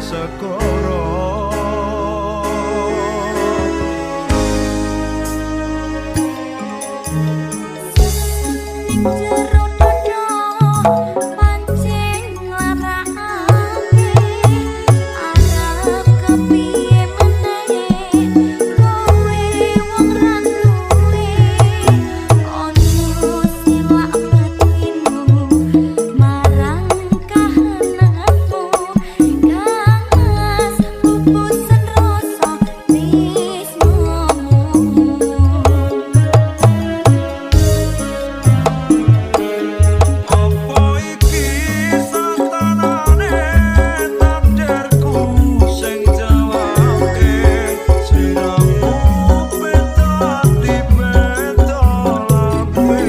Segara. Ning jero dada pancen nglarakake, arep kepiye meneh kowe wong ra duwe. Ojo silak batinmu marang kahananmu, kang Mas pupusen rasa tresnomu. Apa iki satanane takdirku sing jawabke, sliramu beda ati beda lambe.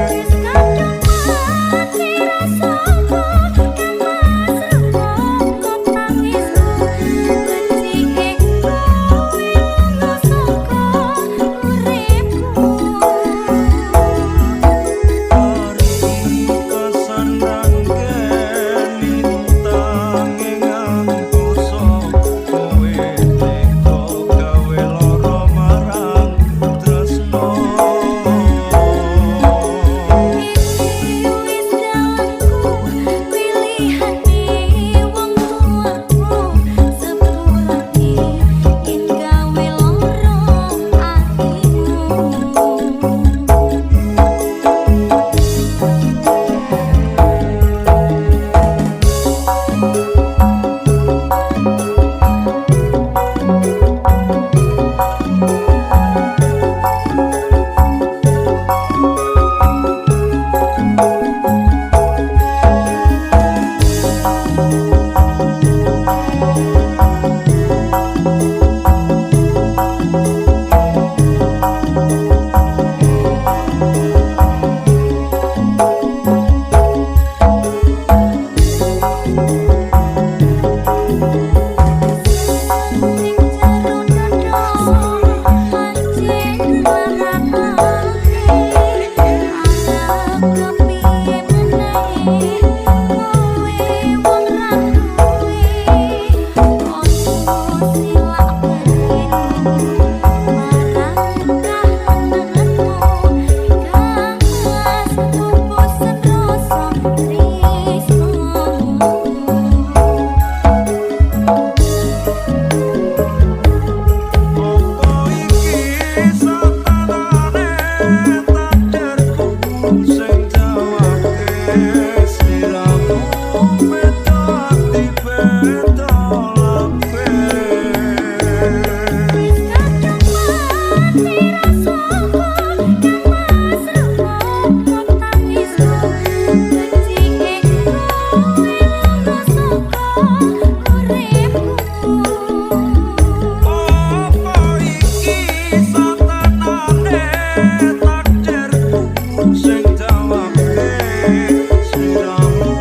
Wis kadung mati rasaku, kang Mas rungokno tangisku, becike kowe lunga saka uripku. Pari kasandangke lintang ing angkasa, kowe tega gawe lara marang tresno. Iki wis dalanku, pilihane wong tuaku, sepurane yen gawe lara atimu. Ning jero dada pancen nglarakake, arep kepiye meneh kowe wong ra duwe. Ojo silak batinmu marang kahananmu, kang Mas pupusen rasa tresnomu. Apa iki satanane takdirku sing jawabke, sliramu beda ati beda lambe. Wis kadung mati rasaku, kang Mas rungokno tangisku, becike kowe lunga saka uripku. Apa iki satanane takdirku sing jawabke, sliramu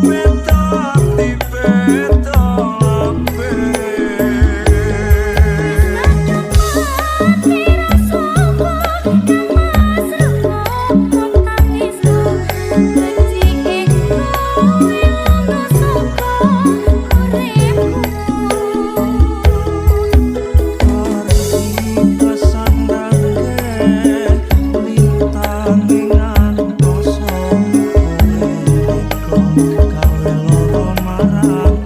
beda ati beda lambe. Wis kadung mati rasaku, kang Mas rungokno tangisku, becike kowe lunga saka uripku. Pari kasandangke lintang ing angkasa, kowe tega gawe lara marang